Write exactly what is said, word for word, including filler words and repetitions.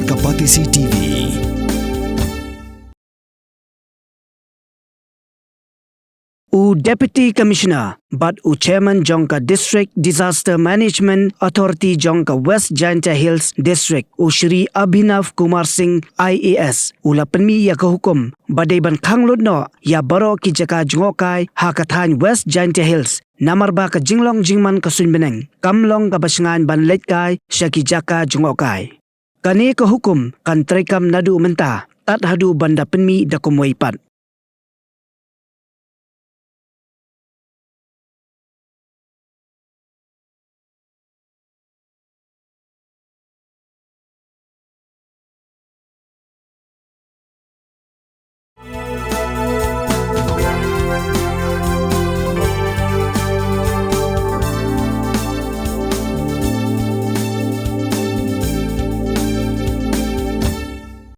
Ka Batesi T V. U Deputy Commissioner bad u Chairman jong ka District Disaster Management Authority jong ka West Jaintia Hills District, u Shri Abhinav Kumar Singh, I A S, u la pynmih ïa ka hukum ba dei ban khang lut noh ïa baroh ki jaka jngohkai ha ka thaiñ West Jaintia Hills, namar ba ka jinglong jingman ka suiñ bneng kam long kaba shngaiñ ban leit kai sha ki jaka jngohkai. Kane ka hukum kan treikam naduh mynta tad haduh ban da pynmih da kumwei pat.